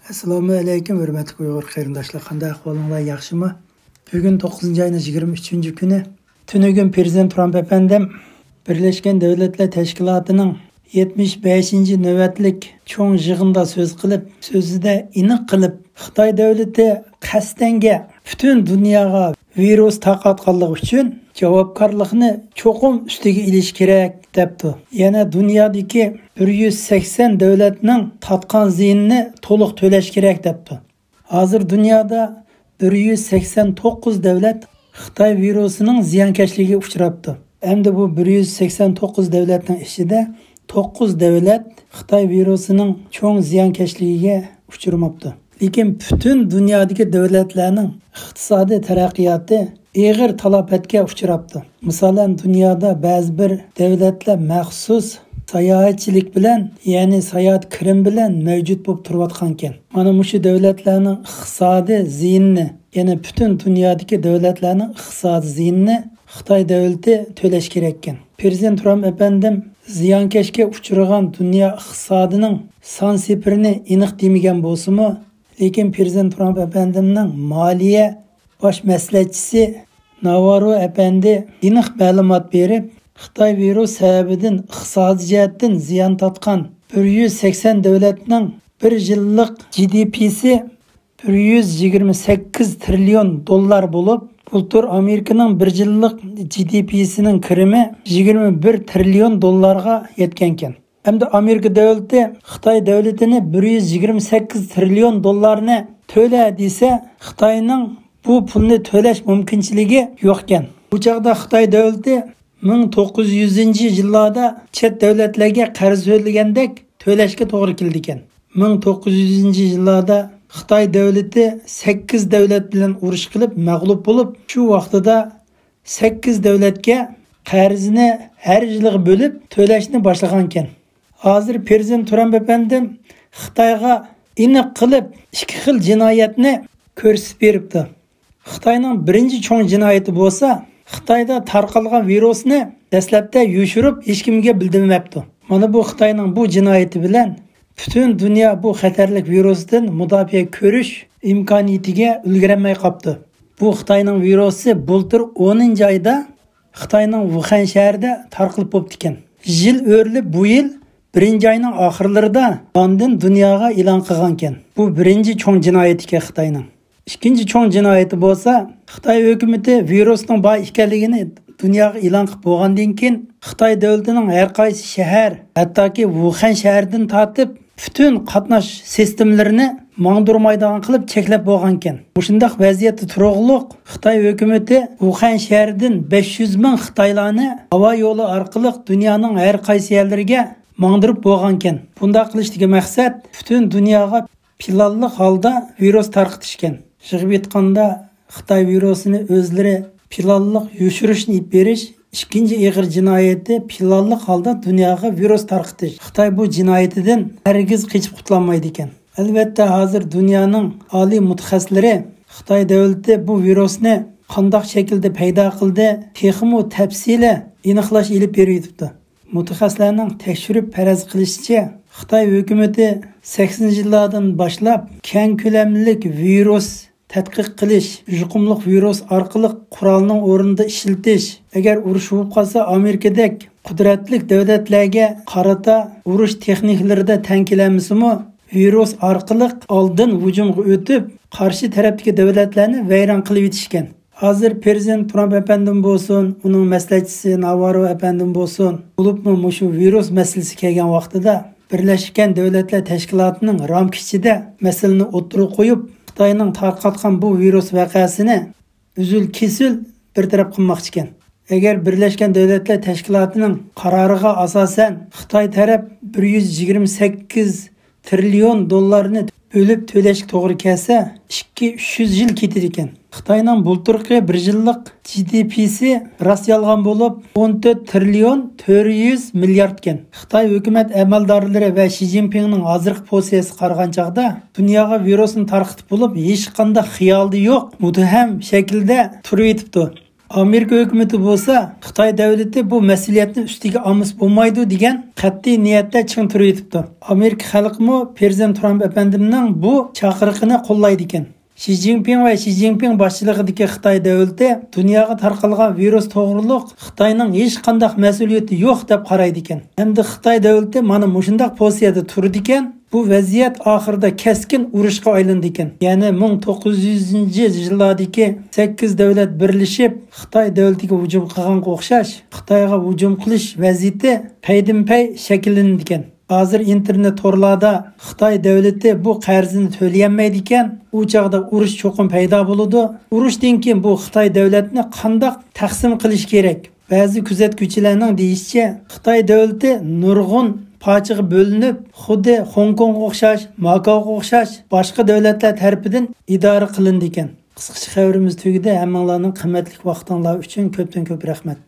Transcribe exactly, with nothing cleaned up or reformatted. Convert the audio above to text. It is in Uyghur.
ئەسسالامۇ ئەلەيكۇم، ھۆرمەتلىك ئۇيغۇر قېرىنداشلار، قانداق ئەھۋالىڭلار، ياخشىمۇ؟ بۈگۈن توققۇزىنچى ئاينىڭ يىگىرمە ئۈچىنچى كۈنى. تۈنۈگۈن پىرېزىدېنت ترامپ ئەپەندىم بىرلەشكەن دۆلەتلەر تەشكىلاتىنىڭ يەتمىش بەشىنچى نۆۋەتلىك چوڭ يىغىندا سۆز قىلىپ، سۆزىدە ئېنىق قىلىپ، خىتاي دۆلىتى قەستەنگە پۈتۈن دۇنياغا ۋىرۇس تارقاتقانلىقى ئۈچۈن جاۋابكارلىقنى چوقۇم ئۈستىگە ئېلىش كېرەك، دەپتۇ. يەنە دۇنيادىكى بىر يۈز سەكسەن دۆلەتنىڭ تارتقان زىيىنىنى تولۇق تۆلەش كېرەك، دەپتۇ. ھازىر دۇنيادا بىر يۈز سەكسەن توققۇز دۆلەت خىتاي ۋىرۇسىنىڭ زىيانكەشلىكىگە ئۇچراپتۇ. ئەمدى بۇ بىر يۈز سەكسەن توققۇز دۆلەتنىڭ ئىچىدە توققۇز دۆلەت خىتاي ۋىرۇسىنىڭ چوڭ زىيانكەشلىكىگە ئۇچرىماپتۇ. لېكىن پۈتۈن دۇنيادىكى دۆلەتلەرنىڭ ئىقتىسادىي تەرەققىياتى ئېغىر تالاپەتكە ئۇچراپتۇ. مىسالەن، دۇنيادا بەزى بىر دۆلەتلەر مەخسۇس ساياھەتچىلىك بىلەن، يەنى ساياھەت كىرىم بىلەن مەۋجۇت بولۇپ تۇرۇۋاتقانكەن. مانا مۇشۇ دۆلەتلەرنىڭ ئىقتىسادىي زىيىنىنى، يەنى پۈتۈن دۇنيادىكى دۆلەتلەرنىڭ ئىقتىسادىي زىيىنىنى خىتاي دۆلىتى تۆلەش كېرەككەن. پىرېزىدېنت ترامپ ئەپەندىم زىيانكەشكە ئۇچرىغان دۇنيا ئىقتىسادىنىڭ سان سېپىرىنى ئېنىق دېمىگەن بولسىمۇ، لېكىن پىرېزىدېنت ترامپ ئەپەندىمنىڭ مالىيە باش مەسلىھەتچىسى ناۋاررو ئەپەندى ئېنىق مەلۇمات بېرىپ، خىتاي ۋىرۇس سەۋەبىدىن ئىقتىسادىي جەھەتتىن زىيان تارتقان بىر يۈز سەكسەن دۆلەتنىڭ بىر يىللىق جى دى پىسى بىر يۈز يىگىرمە سەككىز تىرىليون دوللار بولۇپ، بۇلتۇر ئامېرىكىنىڭ بىر يىللىق جى دى پىسىنىڭ كىرىمى يىگىرمە بىر تىرىليون دوللارغا يەتكەنكەن. ئەمدى ئامېرىكا دۆلىتى خىتاي دۆلىتىنى بىر يۈز يىگىرمە سەككىز تىرىليون دوللارنى تۆلە دېسە، خىتاينىڭ بۇ پۇلنى تۆلەش مۇمكىنچىلىكى يوقكەن. بۇ چاغدا خىتاي دۆلىتى مىڭ توققۇز يۈزىنچى يىللاردا چەت دۆلەتلەرگە قەرز تۆلىگەندەك تۆلەشكە توغرا كېلىدىكەن. مىڭ توققۇز يۈزىنچى يىللاردا خىتاي دۆلىتى سەككىز دۆلەت بىلەن ئۇرۇش قىلىپ مەغلۇپ بولۇپ، شۇ ۋاقتىدا سەككىز دۆلەتكە قەرزنى ھەر يىلىغا بۆلۈپ تۆلەشنى باشلىغانىكەن. ھازىر پىرېزىدېنت ترامپ ئەپەندىم خىتايغا ئېنىق قىلىپ ئىككى خىل جىنايەتنى كۆرسىتىپ بېرىپتۇ. خىتاينىڭ بىرىنچى چوڭ جىنايىتى بولسا، خىتايدا تارقالغان ۋىرۇسنى دەسلەپتە يوشۇرۇپ، ھېچكىمگە بىلدۈرمەپتۇ. مانا بۇ خىتاينىڭ بۇ جىنايىتى بىلەن پۈتۈن دۇنيا بۇ خەتەرلىك ۋىرۇستىن مۇداپىئە كۆرۈش ئىمكانىيىتىگە ئۈلگۈرەلمەي قاپتۇ. بۇ خىتاينىڭ ۋىرۇسى بۇلتۇر ئونىنچى ئايدا خىتاينىڭ ۋۇخەن شەھىرىدە تارقىلىپ بوپتىكەن. يىل ئۆرۈلۈپ، بۇ يىل بىرىنچى ئاينىڭ ئاخىرلىرىدا ئاندىن دۇنياغا ئېلان قىلغانكەن. بۇ بىرىنچى چوڭ جىنايىتىكەن خىتاينىڭ. ئىككىنچى چوڭ جىنايىتى بولسا، خىتاي ھۆكۈمىتى ۋىرۇسنىڭ بار ئىكەنلىكىنى دۇنياغا ئېلان قىلىپ بولغاندىن كېيىن، خىتاي دۆلىتىنىڭ ھەر قايسى شەھەر، ھەتتاكى ۋۇخەن شەھىرىدىن تارتىپ پۈتۈن قاتناش سىستېمىلىرىنى ماڭدۇرمايدىغان قىلىپ چەكلەپ بولغانىكەن. مۇشۇنداق ۋەزىيەتتە تۇرۇقلۇق خىتاي ھۆكۈمىتى ۋۇخەن شەھىرىدىن بەش يۈز مىڭ خىتايلارنى ھاۋا يولى ئارقىلىق دۇنيانىڭ ھەر قايسى يەرلىرىگە ماڭدۇرۇپ بولغانىكەن. بۇنداق قىلىشتىكى مەقسەت پۈتۈن دۇنياغا پىلانلىق ھالدا ۋىرۇس تارقىتىشكەن. يىغىپ ئېيتقاندا، خىتاي ۋىرۇسىنى ئۆزلىرى پىلانلىق يوشۇرۇشنى ئېلىپ بېرىش، ئىككىنچى ئېغىر جىنايىتى پىلانلىق ھالدا دۇنياغا ۋىرۇس تارقىتىش. خىتاي بۇ جىنايىتىدىن ھەرگىز قېچىپ قۇتۇلالمايدىكەن. ئەلۋەتتە، ھازىر دۇنيانىڭ ئالىي مۇتەخەسسىسلىرى خىتاي دۆلىتى بۇ ۋىرۇسنى قانداق شەكىلدە پەيدا قىلدى، تېخىمۇ تەپسىلىي ئېنىقلاش ئېلىپ بېرىۋېتىپتۇ. مۇتەخەسسىسلەرنىڭ تەكشۈرۈپ پەرەز قىلىشىچە، خىتاي ھۆكۈمىتى سەكسىنىنچى يىللاردىن باشلاپ كەڭ كۆلەملىك ۋىرۇس تەتقىق قىلىش، يۇقۇملۇق ۋىرۇس ئارقىلىق قورالنىڭ ئورنىدا ئىشلىتىش، ئەگەر ئۇرۇش بولۇپ قالسا، ئامېرىكىدەك قۇدرەتلىك دۆلەتلەرگە قارىتا ئۇرۇش تېخنىكىلىرىدا تەڭ كېلەلمىسىمۇ، ۋىرۇس ئارقىلىق ئالدىن ھۇجۇمغا ئۆتۈپ، قارشى تەرەپتىكى دۆلەتلەرنى ۋەيران قىلىۋېتىشكەن. ھازىر پىرېزىدېنت ترامپ ئەپەندىم بولسۇن، ئۇنىڭ مەسلىھەتچىسى ناۋاررو ئەپەندىم بولسۇن، بولۇپمۇ مۇشۇ ۋىرۇس مەسىلىسى كەلگەن ۋاقتىدا، بىرلەشكەن دۆلەتلەر تەشكىلاتىنىڭ رامكا ئىچىدە مەسىلىنى ئوتتۇرىغا قويۇپ، خىتاينىڭ تارقاتقان بۇ ۋىرۇس ۋەقەسىنى ئۈزۈل-كېسىل بىر تەرەپ قىلماقچىكەن. ئەگەر بىرلەشكەن دۆلەتلەر تەشكىلاتىنىڭ قارارىغا ئاساسەن، خىتاي تەرەپ بىر يۈز يىگىرمە سەككىز تىرىليون دوللارنى بۆلۈپ تۆلەشكە توغرا كەلسە، ئىككى يۈز يىل كېتىدىكەن. خىتاينىڭ بۇلتۇرقى بىر يىللىق جى دى پىسى راست يالغان بولۇپ، ئون تۆت تىرىليون تۆت يۈز مىلياردكەن. خىتاي ھۆكۈمەت ئەمەلدارلىرى ۋە شى جىنپىڭنىڭ ھازىرقى پوزىتسىيەسىگە قارىغان چاغدا، دۇنياغا ۋىرۇسنى تارقىتىپ بولۇپ، ھېچقانداق خىيالدا يوق، مۇبھەم شەكىلدە تۇرۇۋېتىپتۇ. ئامېرىكا ھۆكۈمىتى بولسا خىتاي دۆلىتى بۇ مەسئۇلىيەتنى ئۈستىگە ئالمىسا بولمايدۇ دېگەن قەتئىي نىيەتتە چىڭ تۇرۇۋېتىپتۇ. ئامېرىكا خەلقىمۇ پىرېزىدېنت ترامپ ئەپەندىمنىڭ بۇ چاقىرىقىنى قوللايدىكەن. شى جىنپىڭ ۋە شى جىنپىڭ باشچىلىقىدىكى خىتاي دۆلىتى دۇنياغا تارقالغان ۋىرۇس توغرۇلۇق خىتاينىڭ ھېچقانداق مەسئۇلىيىتى يوق دەپ قارايدىكەن. ئەمدى خىتاي دۆلىتى مانا مۇشۇنداق پوزىتسىيەدە تۇرىدىكەن. بۇ ۋەزىيەت ئاخىرىدا كەسكىن ئۇرۇشقا ئايلىنىدىكەن. يەنى مىڭ توققۇز يۈزىنچى يىللاردىكى سەككىز دۆلەت بىرلىشىپ خىتاي دۆلىتىگە ھۇجۇم قىلغانغا ئوخشاش، خىتايغا ھۇجۇم قىلىش ۋەزىيىتى پەيدىنپەي شەكىللىنىدىكەن. ھازىر ئىنتېرنېت تورلاردا خىتاي دۆلىتى بۇ قەرزىنى تۆلىيەلمەيدىكەن، ئۇ چاغدا ئۇرۇش چوقۇم پەيدا بولىدۇ. ئۇرۇشتىن كېيىن بۇ خىتاي دۆلەتنى قانداق تەقسىم قىلىش كېرەك؟ بەزى كۆزەتكۈچىلەرنىڭ دېيىشىچە، خىتاي دۆلىتى نۇرغۇن پارچىغا بۆلۈنۈپ، خۇددى خوڭكوڭغا ئوخشاش، ماكاوغا ئوخشاش باشقا دۆلەتلەر تەرىپىدىن ئىدارە قىلىنىدىكەن. قىسقىچە خەۋىرىمىز تۈگىدى. ھەممىڭلارنىڭ قىممەتلىك ۋاقتىڭلار ئۈچۈن كۆپتىن كۆپ رەھمەت.